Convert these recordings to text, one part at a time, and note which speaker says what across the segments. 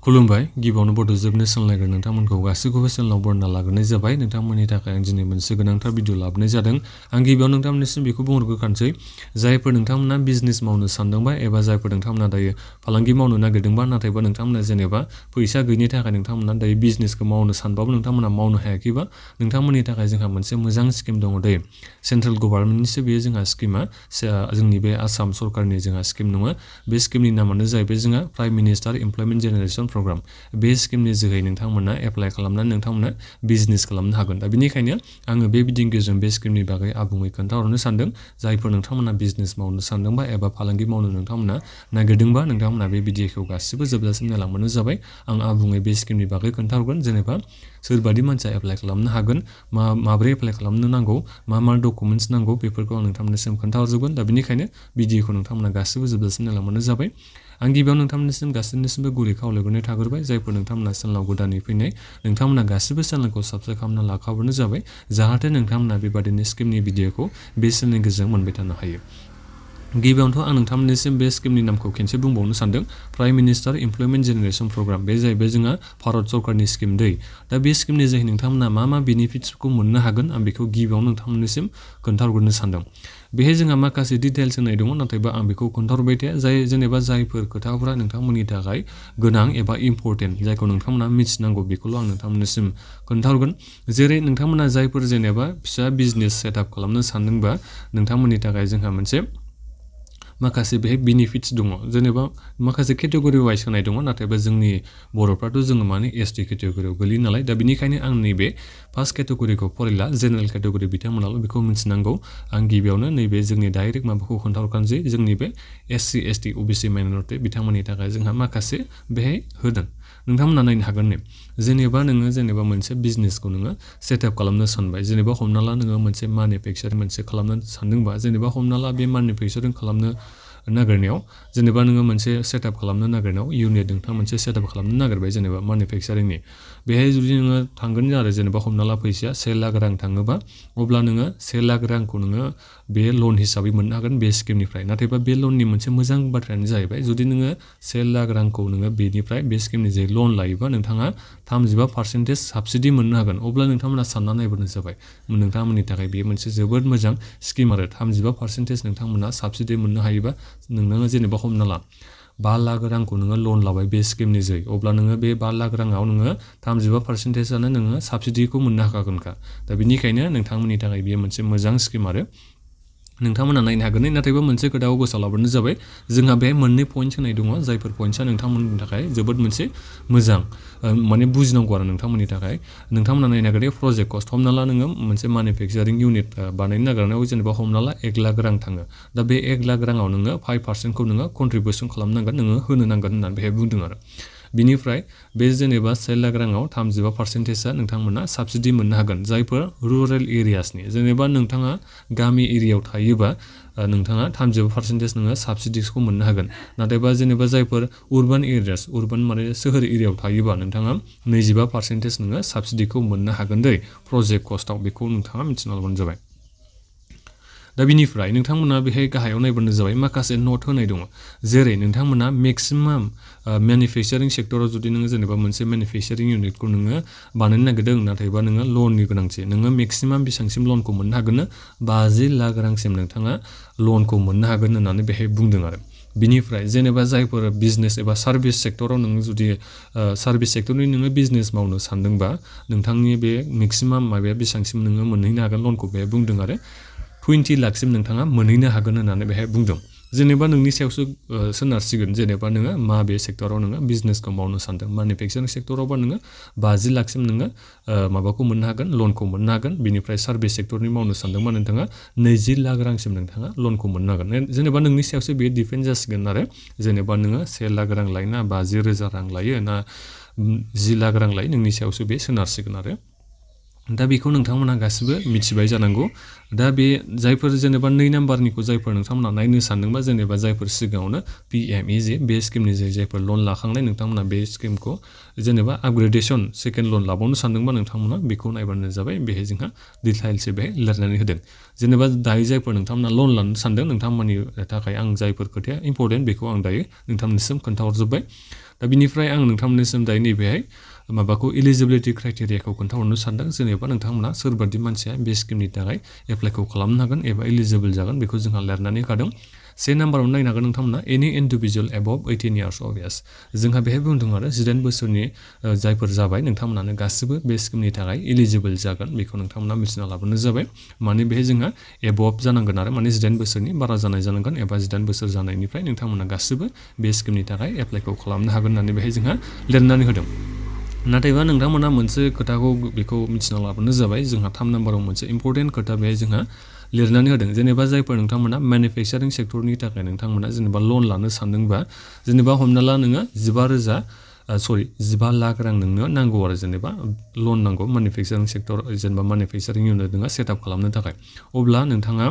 Speaker 1: खुलुमबाय गिबियावनो बड' जोबनो सोलोंनायग्रा नोंथांमोनखौ गासैखौबो सोलोंनाव बरना लाग्रोनाय जाबाय नोंथांमोननि थाखाय आं दिनै मोनसे गोनांथार भिडिअ लाबोनाय जादों आं गिबियाव नोंथांमोननिसिम बेखौ बुंहरग्रोखानोसै जायफोर नोंथांमोना बिजनेस मावनो सानदोंबा एबा जायफोर नोंथांमोना दायो फालांगि मावनो नागिरदोंबा नाथायबा नोंथांमोना जेनेबा फैसा गैयिनि थाखाय नोंथांमोना दायो बिजनेसखौ मावनो सानबाबो नोंथांमोना मावनो हायाखैबा नोंथांमोननि थाखाय जोंहा मोनसे मोजां स्किम दङ दे सेन्ट्रेल गभर्नमेन्टनिसो बेयो जोंहा स्किमा जोंनि बे आसाम सरकारनि जोंहा स्किम नङा बे स्किमनि नामानो जाहैबाय जोंहा prime minister employment generation programme बे स्किमनि जोहै नोंथांमोना एप्लाइ खालामनानै नोंथांमोना बिजनेस खालामनो हागोन दा बेनिखायनो आङो बे भिडिअनि गेजेरजों बे स्किमनि बागै आबुङै खोन्थाहरनो सानदों जायफोर नोंथांमोना बिजनेस मावनो सानदोंबा एबा फालांगि मावनो नोंथांमोना नागिरदोंबा नोंथांमोना बे भिडिअखौ गासिबो जोबजासिम नायलांबानो जाबाय आं आबुङै बे स्किमनि बागै खोन्थाहरगोन जेनेबा सोरबादि मानसिया एप्लाइ खालामनो हागोन माबोरै एप्लाइ खालामनो नांगौ मा डकुमेन्टस नांगौ बेफोरखौ आं नोंथांमोननिसिम खोन्थाहरजोबगोन दा बेनिखायनो भिडिअखौ नोंथांमोना गासिबो जोबजासिम नायलांबानो जाबाय आं गिबियाव नोंथांमोननिसिम गासैनिसिमबो गुरै खावलायहरनाय थाग्रोबाय जायफोर नोंथांमोना चेनेलाव गोदानै फैनाय नोंथांमोना गासिबो चेनेलखौ साबस्क्राइब खालामना लाखाबानो जाबाय जाहाथे नोंथांमोना बेबादिनो स्किमनि भिडिअखौ बे चेनेलनि गेजेरजों मोनबाय थानो हायो गिबियावनोथ' आं नोंथांमोननिसिम बे स्किमनि नामखौ खेनसे बुंबावनो सानदों prime minister employment generation programme बे जाहैबाय जोंहा भारत सरकारनि स्किम दै दा बे स्किमनि जोहै नोंथांमोना मा बेनिफिट्सखौ मोननो हागोन आं बेखौ गिबियावनो नोंथांमोननिसिम खोन्थाहरग्रोनो सानदों बेहाय जोंहा माखासे डिटेल्स होनाय दङ नाथायबा आं बेखौ खोन्थाहरबाय थाया जेनेबा जायफोर खोथाफोरा नोंथांमोननि थाखाय गोनां एबा इम्परटेन्ट जायखौ नोंथांमोना मिथिनांगौ बेखौल' आं नोंथांमोननिसिम खोन्थाहरगोन जेरै नोंथांमोना जायफोर जेनेबा फिसा बिजनेस सेटआप खालामनो सानदोंबा नोंथांमोननि थाखाय जोंहा मोनसे माखासे बेहाय बेनिफिट्स दङ जेनेबा माखासे केटेगरि वाइज होनाय दङ नाथायबा जोंनि बर'फ्राथ' जोङो माने एसटि केटेगरियाव गोलैयो नालाय दा बेनिखायनो आं नैबे फार्स्ट केटेगरिखौ फरायला जेनेरेल केटेगरि बिथांमोनाल' बेखौ मिथिनांगौ आं गिबियावनो नैबे जोंनि डाइरेक्ट माबाखौ खोन्थाहरखानोसै जोंनि बे एससि एसटि अबिसि माइनरिटि बिथांमोननि थाखाय जोंहा माखासे बेहाय होदों नोंथांमोना नायनो हागोन ने जेनेबा नोङो जेनेबा मोनसे बिजनेसखौ नोङो सेटआप खालामनो सानबाय जेनेबा हमना ला नोङो मोनसे मानुफेक्चारिं मोनसे खालामनो सानदोंबा जेनेबा हमना ला बे मानुफेक्चारिं खालामनो नागिरनायाव जेनेबा नोङो मोनसे सेटआप खालामनो नागिरनायाव इउनिट नोंथाङा मोनसे सेटआप खालामनो नागिरबाय जेनेबा मानुफेक्चारिंनि बेहाय जुदि नोङो थांगोन आरो जेनेबा हमना ला फैसाया 1 लाख रां थाङोबा अब्ला नोङो 1 लाख रांखौ नोङो बे लन हिसाबै मोननो हागोन बे स्किमनिफ्राय नाथायबा बे लननि मोनसे मोजां बाथ्रायानो जाहैबाय जुदि नोङो 1 लाख रांखौ नोङो बेनिफ्राय बे स्किमनि जे लन लायोबा नोंथाङा 35% साबसिडि मोननो हागोन अब्ला नोंथांमोना सानना नायबानो जाबाय नोंथांमोननि थाखाय बेयो मोनसे जोबोद मोजां स्किम आरो 35% नोंथांमोना साबसिडि मोननो हायोबा नोङो जेनेबा हमना ला 5 लाख रांखौ नोङो लन लाबाय बे स्किमनि जै अब्ला नोङो बे 5 लाख राङाव नोङो 35%आनो नोङो साबसिडिखौ मोननो हाखागोनखा दा बेनिखायनो नोंथांमोननि थाखाय बेयो मोनसे मोजां स्किम आरो नोंथांमोना नायनो हागोन नाथायबा मोनसे खोथाखौ गोसोआव लाबोनो जाबाय जोंहा बे मोननै पइन्ट्स होनाय दङ जायफोर पइन्ट्सआ नोंथांमोननि थाखाय जोबोद मोनसे मोजां माने बुजिनांगौ आरो नोंथांमोननि थाखाय नोंथांमोना नायनो हागोन प्रजेक्ट कस्ट हमना ला नोङो मोनसे मानुफेक्चारिं इउनिट बानायनो नागिरनायाव जेनेबा हमना ला 1 लाख रां थाङो दा बे 1 लाख राङाव नोङो 5%खौ नोङो कन्ट्रिबिउसन खालामनांगोन नोङो होनो नांगोन होननानै बेहाय बुंदों आरो बिनिफ्राय बे जेनेबा 1 लाख राङाव 35%आ नोंथांमोना साबसिडि मोननो हागोन जायफोर रुरेल एरियासनि जेनेबा नोंथाङा गामि एरियायाव थायोबा नोंथाङा 35% नोङो साबसिडिखौ मोननो हागोन नाथायबा जेनेबा जायफोर उर्बान एरियास उर्बान माने सोहोर एरियायाव थायोबा नोंथाङा 25% नोङो साबसिडिखौ मोननो हागोन दै प्रजेक्ट कस्टआव बेखौ नोंथाङा मिथिना लाबानो जाबाय दा बिनिफ्राय नोंथांमोना बेहाय गाहायाव नायबानो जाबाय माखासे नट होनाय दङ जेरै नोंथांमोना मेक्सिमाम मेनुफेक्चारिं सेक्टराव जुदि नोङो जेनेबा मोनसे मेनुफेक्चारिं इउनिटखौ नोङो बानायनो नागिरदों नाथायबा नोङो लननि गोनांथि नोङो मेक्सिमाम बेसेबांसिम लनखौ मोननो हागोन 50 लाख रांसिम नोंथाङा लनखौ मोननो हागोन होननानै बेहाय बुंदों आरो बिनिफ्राय जेनेबा जायफोर बिजनेस एबा सार्भिस सेक्टराव नोङो जुदि सार्भिस सेक्टरनि नोङो बिजनेस मावनो सानदोंबा नोंथांनि बे मेक्सिमाम माबाया बेसेबांसिम नोङो मोनहैनो हागोन लनखौ बेहाय बुंदों आरो 20 लाखसिम नोंथाङा मोनहैनो हागोन होननानै बेहाय बुंदों जेनेबा नोंनि सायावसो सोनारसिगोन जेनेबा नोङो मा बे सेक्टराव नोङो बिजनेसखौ मावनो सानदों मानुफेक्चारिं सेक्टरावबा नोङो 50 लाखसिम नोङो माबाखौ मोननो हागोन लनखौ मोननो हागोन बिनिफ्राय सार्भिस सेक्टरनि मावनो सानदोंबा नोंथाङा 20 लाख रांसिम नोंथाङा लनखौ मोननो हागोन जेनेबा नोंनि सायावसो बेयो डिपेन्ड जासिगोन आरो जेनेबा नोङो 1 लाख रां लायो ना 50,000 रां लायो ना 10 लाख रां लायो नोंनि सायावसो बे सोनारसिगोन आरो दा बेखौ नोंथांमोना गासिबो मिथिबाय जानांगौ दा बे जायफोर जेनेबा 2 नाम्बारनिखौ जायफोर नोंथांमोना नायनो सानदोंबा जेनेबा जायफोर सिगाङावनो PMEGP बे स्किमनि जायफोर लन लाखांनाय नोंथांमोना बे स्किमखौ जेनेबा आपग्रेडेशन सेकेन्ड लन लाबावनो सानदोंबा नोंथांमोना बेखौ नायबानो जाबाय बेहाय जोंहा डिटेइल्सै बेहाय लिरनानै होदों जेनेबा दायो जायफोर नोंथांमोना लन लानो सानदों नोंथांमोननि थाखाय आं जायफोर खोथाया इम्पोर्टेन्ट बेखौ आं दायो नोंथांमोननिसिम खोन्थाहरजोब्बाय दा बिनिफ्राय आं नोंथांमोननिसिम दायो नैबेहाय माबाखौ एलिजिबिलिटि क्राइटेरियाखौ खोन्थाहरनो सानदों जेनेबा नोंथांमोना सोरबादि मानसिया बे स्किमनि थाखाय एप्लाइखौ खालामनो हागोन एबा एलिजिबल जागोन बेखौ जोंहा लिरनानै होखादों से नाम्बाराव नायनो हागोन नोंथांमोना एनि individual above 18 years of age जोंहा बेहाय बुंदों आरो 18 बोसोरनि जायफोर जाबाय नोंथांमोनानो गासिबो बे स्किमनि थाखाय एलिजिबल जागोन बेखौ नोंथांमोना मिथिना लाबानो जाबाय माने बेहाय जोंहा एबभ जानांगोन आरो माने 18 बोसोरनि बारा जानाय जानांगोन एबा 18 बोसोर जानायनिफ्राय नोंथांमोना गासिबो बे स्किमनि थाखाय एप्लाइखौ खालामनो हागोन होननानै बेहाय जोंहा लिरनानै होदों नाथायबा नोंथांमोना मोनसे खोथाखौ बेखौ मिथिना लाबानो जाबाय जोंहा 3 नाम्बाराव मोनसे इम्पोर्टेन्ट खोथा बेहाय जोंहा लिरनानै होदों जेनेबा जायफोर नोंथांमोना मैन्युफेक्चारिं सेक्टरनि थाखाय नोंथांमोना जेनेबा लन लानो सानदोंबा जेनेबा हमना ला नोङो 15 लाख रां नोंनो नांगौ आरो जेनेबा लन नांगौ मैन्युफेक्चारिं सेक्टर जेनेबा मैन्युफेक्चारिं इउनिट नोङो सेटआप खालामनो थाखाय अब्ला नोंथाङा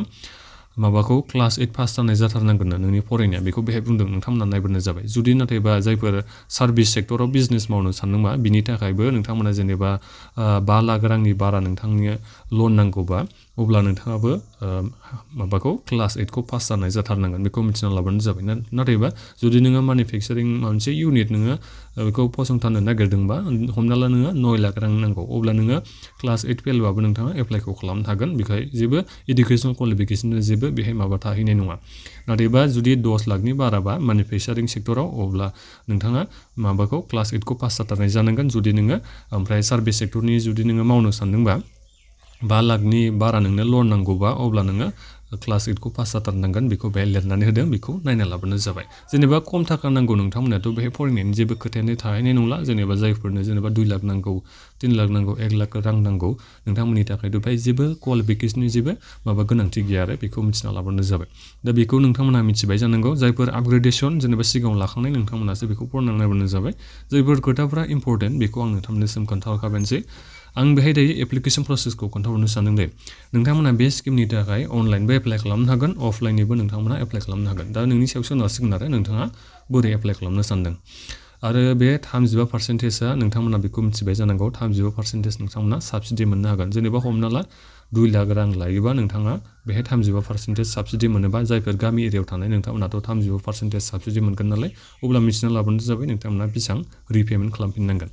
Speaker 1: माबाखौ क्लास 8 पास जानाय जाथारनांगोन नोंनि फरायनाया बेखौ बेहाय बुंदों नोंथांमोना नायबानो जाबाय जुदि नाथायबा जायफोर सार्भिस सेक्टराव बिजनेस मावनो सानदोंबा बिनि थाखायबो नोंथांमोना जेनेबा 5 लाख रांनि बारा नोंथांनि लन नांगौबा अब्ला नोंथाङाबो माबाखौ क्लास 8 खौ पास जानाय जाथारनांगोन बेखौ मिथिना लाबानो जाबाय नाथायबा जुदि नोङो मैन्युफेक्चारिं मोनसे इउनिट नोङो बेखौ फसंथाननो नागिरदोंबा हमना ला नोङो 9 लाख रां नांगौ अब्ला नोङो क्लास 8 फेलबाबो नोंथाङा एप्लाइखौ खालामनो हागोन बेखाय जेबो इडुकेसनेल क्वालिफिकेसन जेबो बेहाय माबा थाहैनाय नङा नाथायबा जुदि 10 लाखनि बाराबा मैन्युफेक्चारिं सेक्टराव अब्ला नोंथाङा माबाखौ क्लास 8 खौ पास जाथारनाय जानांगोन जुदि नोङो ओमफ्राय सार्भिस सेक्टरनि जुदि नोङो मावनो सानदोंबा 5 लाखनि बारा नोंनो लन नांगौबा अब्ला नोङो क्लास 8 खौ पास जाथारनांगोन बेखौ बेहाय लिरनानै होदों बेखौ नायना लाबानो जाबाय जेनेबा खम थाखा नांगौ नोंथांमोनाथ' बेहाय फरायनायनि जेबो खोथायानो थाहैनाय नंला जेनेबा जायफोरनो जेनेबा 2 लाख नांगौ 3 लाख नांगौ 1 लाख रां नांगौ नोंथांमोननि थाखायथ' बेहाय जेबो क्वालिफिकेसननि जेबो माबा गोनांथि गैया आरो बेखौ मिथिना लाबानो जाबाय दा बेखौ नोंथांमोना मिथिबाय जानांगौ जायफोर आपग्रेडेशन जेनेबा सिगाङाव लाखांनाय नोंथांमोनासो बेखौ फरायना नायबानो जाबाय जायफोर खोथाफ्रा इम्पोर्टेन्ट बेखौ आं नोंथांमोननिसिम खोन्थाहरखाबायनोसै आं बेहाय दायो एप्लिकेशन प्रसेसखौ खोन्थाहरनो सानदों दे नोंथांमोना बे स्किमनि थाखाय अनलाइनबो एप्लाइ खालामनो हागोन अफलाइननिबो नोंथांमोना एप्लाइ खालामनो हागोन दा नोंनि सायाव सोनारसिगोन आरो नोंथाङा बोरै एप्लाइ खालामनो सानदों आरो बे 35%आ नोंथांमोना बेखौ मिथिबाय जानांगौ 35% नोंथांमोना साबसिडि मोननो हागोन जेनेबा हमना ला 2 लाख रां लायोबा नोंथाङा बेहाय 35% साबसिडि मोनोबा जायफोर गामि एरियायाव थानाय नोंथांमोनाथ' 35% साबसिडि मोनगोन नालाय अब्ला मिथिना लाबानो जाबाय नोंथांमोना बेसेबां रिपेमेन्ट खालामफिननांगोन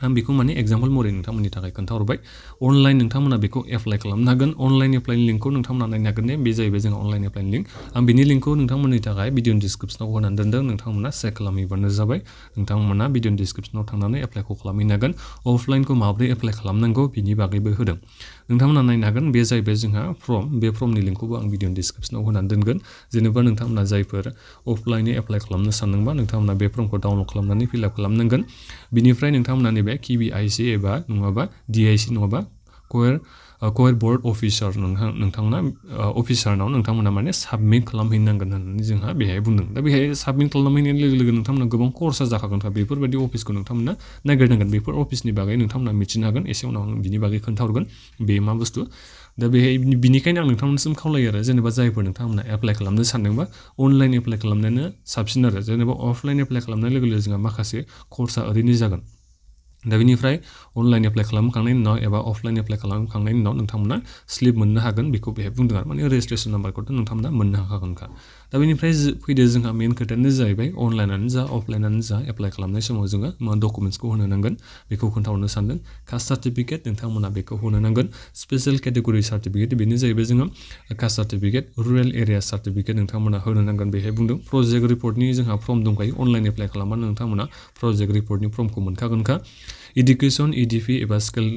Speaker 1: आं बेखौ माने एग्जाम्पल महरै नोंथांमोननि थाखाय खोन्थाहरबाय अनलाइन नोंथांमोना बेखौ एप्लाइ खालामनो हागोन अनलाइन एप्लाइनि लिंकखौ नोंथांमोना नायनो हागोन ने बे जाहैबाय जोंहा अनलाइन एप्लाइनि लिंक आं बिनि लिंकखौ नोंथांमोननि थाखाय भिडिअनि डिसक्रिपसनाव होनानै दोनदों नोंथांमोना चेक खालामहैबानो जाबाय नोंथांमोना भिडिअनि डिसक्रिपसनाव थांनानै एप्लाइखौ खालामहैनो हागोन अफलाइनखौ माबोरै एप्लाइ खालामनांगौ बिनि बागैबो होदों नोंथांमोना नायनो हागोन बे जाहैबाय जोंहा फर्म बे फर्मनि लिंकखौबो आं भिडिअनि डिसक्रिपसनाव होनानै दोनगोन जेनेबा नोंथांमोना जायफोर अफलाइनै एप्लाइ खालामनो सानदोंबा नोंथांमोना बे फर्मखौ डाउनलड खालामनानै फिलआप खालामनांगोन बिनिफ्राय नोंथांमोना नैबे KVIC एबा नङाबा DIC नङाबा कवेर बोर्ड अफिसार नोंथांमोना अफिसारनाव नोंथांमोना माने साबमिट खालामहैनांगोन होननानै जोंहा बेहाय बुंदों दा बेहाय साबमिट खालामहैनाय लोगो लोगो नोंथांमोना गोबां खरसा जाखागोनखा बेफोरबायदि अफिसखौ नोंथांमोना नागिरनांगोन बेफोर अफिसनि बागै नोंथांमोना मिथिनो हागोन एसे उनाव आं बिनि बागै खोन्थाहरगोन बे मा बुस्थु दा बेहाय बिनिखायनो आं नोंथांमोननिसिम खावलायो आरो जेनेबा जायफोर नोंथांमोना एप्लाइ खालामनो सानदोंबा अनलाइन एप्लाइ खालामनायानो साबसिन आरो जेनेबा अफलाइन एप्लाइ खालामनाय लोगो लोगो जोंहा माखासे खरसा ओरैनो जागोन दा बेनिफ्राय अनलाइन एप्लाइ खालामखांनायनि उनाव एबा अफलाइन एप्लाइ खालामखांनायनि उनाव नोंथांमोना स्लिप मोननो हागोन बेखौ बेहाय बुंदों आरो माने रेजिस्ट्रेसन नाम्बारखौथ' नोंथांमोना मोननो हाखागोनखा दा बेनिफ्राय फैदो जोंहा मेन खोथायानो जाहैबाय अनलाइनानो जा अफलाइनानो जा एप्लाइ खालामनाय समाव जोङो मा डकुमेन्ट्सखौ होनो नांगोन बेखौ खोन्थाहरनो सानदों कास्ट सार्टिफिकेट नोंथांमोना बेखौ होनो नांगोन स्पेशेल केटेगरि सार्टिफिकेट बेनो जाहैबाय जोङो caste certificate rural area certificate नोंथांमोना होनो नांगोन बेहाय बुंदों प्रजेक्ट रिपर्टनि जोंहा फर्म दंखायो अनलाइन एप्लाइ खालामबानो नोंथांमोना प्रजेक्ट रिपर्टनि फर्मखौ मोनखागोनखा इडुकेसन EDP एबा स्किल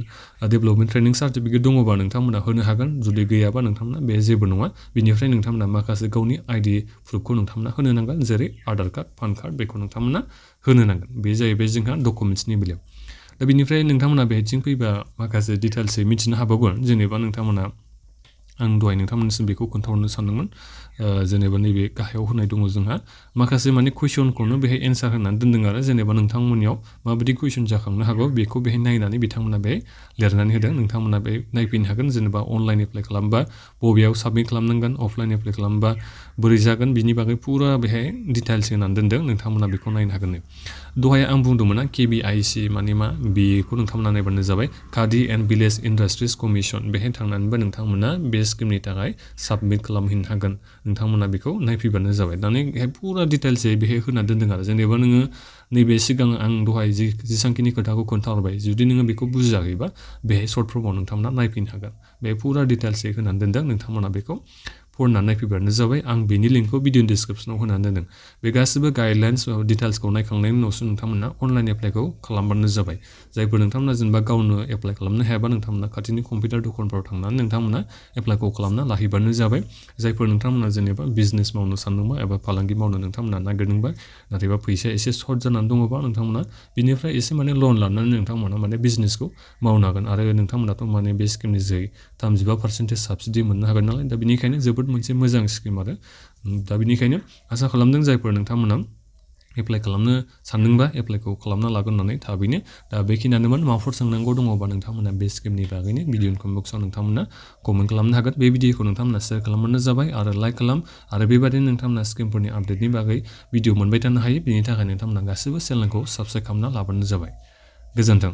Speaker 1: डेभेलपमेन्ट ट्रेनिं सार्टिफिकेट दङबा नोंथांमोना होनो हागोन जुदि गैयाबा नोंथांमोना बे जेबो नङा बिनिफ्राय नोंथांमोना माखासे गावनि ID प्रुफखौ नोंथांमोना होनो नांगोन जेरै आधार कार्ड पान कार्ड बेखौ नोंथांमोना होनो नांगोन बे जाहैबाय जोंहा डकुमेन्ट्सनि बेलायाव दा बिनिफ्राय नोंथांमोना बेथिं फैबा माखासे डिटेल्सै मिथिनो हाबावगोन जेनेबा नोंथांमोना आं दहाय नोंथांमोननिसिम बेखौ खोन्थाहरनो सानदोंमोन जेनेबा नैबे गाहायाव होनाय दङ जोंहा माखासे माने कुइसनखौनो बेहाय एन्सार होनानै दोनदों आरो जेनेबा नोंथांमोननियाव माबायदि कुइसन जाखांनो हागौ बेखौ बेहाय नायनानै बिथांमोना बेहाय लिरनानै होदों नोंथांमोना बेहाय नायफैनो हागोन जेनेबा अनलाइन एप्लाइ खालामबा बबेयाव साबमिट खालामनांगोन अफलाइन एप्लाइ खालामबा बोरै जागोन बिनि बागै पुरा बेहाय डिटेल्स होनानै दोनदों नोंथांमोना बेखौ नायनो हागोन दहाय आं बुंदोंमोन ना KBIC माने मा बेखौ नोंथांमोना नायबानो जाबाय खादि एन्ड भिलेज इन्डास्ट्रिज कमिसन बेहाय थांनानैबो नोंथांमोना बे स्किमनि थाखाय साबमिट खालामहैनो हागोन नोंथांमोना बेखौ नायफैबानो जाबाय दानि पुरा डिटेल्सै बेहाय होना दोनदों आरो जेनेबा नोङो नैबे सिगां आं दहाय जेसांखिनि खोथाखौ खोन्थाहरबाय जुदि नोङो बेखौ बुजियाखैबा बेहाय सर्ट फर्माव नोंथांमोना नायफैनो हागोन बे पुरा डिटेल्सै होनानै दोनदों नोंथांमोना बेखौ फरायनानै नायफैबानो जाबाय आं बेनि लिंकखौ भिडिअ डिसक्रिप्सनाव होनानै दोनदों बे गासिबो गाइडलाइन्स डिटेल्सखौ नायखांनायनि उनावसो नोंथांमोना अनलाइन एप्लाइखौ खालामबानो जाबाय जायफोर नोंथांमोना जेनेबा गावनो एप्लाइ खालामनो हायाबा नोंथांमोना खाथिनि कम्पिउटार दखानफोराव थांनानै नोंथांमोना एप्लाइखौ खालामना लाहैबानो जाबाय जायफोर नोंथांमोना जेनेबा बिजनेस मावनो सानदोंबा एबा फालांगि मावनो नोंथांमोना नागिरदोंबा नाथायबा फैसाया एसे सर्ट जानानै दङबा नोंथांमोना बिनिफ्राय एसे माने लन लानानै नोंथांमोना माने बिजनेसखौ मावनो हागोन आरो नोंथांमोनाथ' माने बे स्किमनि जोहै 35% साबसिडि मोननो हागोन नालाय दा बेनिखायनो जोबोद मोनसे मोजां स्किम आरो दा बेनिखायनो आसा खालामदों जायफोर नोंथांमोना एप्लाइ खालामनो सानदोंबा एप्लाइखौ खालामना लागोन होननानै थाबैनो दा बेखिनियानोमोन माबाफोर सोंनांगौ दङबा नोंथांमोना बे स्किमनि बागैनो भिडिअनि कमेन्ट बक्सआव नोंथांमोना कमेन्ट खालामनो हागोन बे भिडिअखौ नोंथांमोना शेयार खालामबानो जाबाय आरो लाइक खालाम आरो बेबादिनो नोंथांमोना स्किमफोरनि आपडेटनि बागै भिडिअ मोनबाय थानो हायो बेनि थाखाय नोंथांमोना गासैबो चेनेलखौ साबस्क्राइब खालामना लाबानो जाबाय गोजोन्थों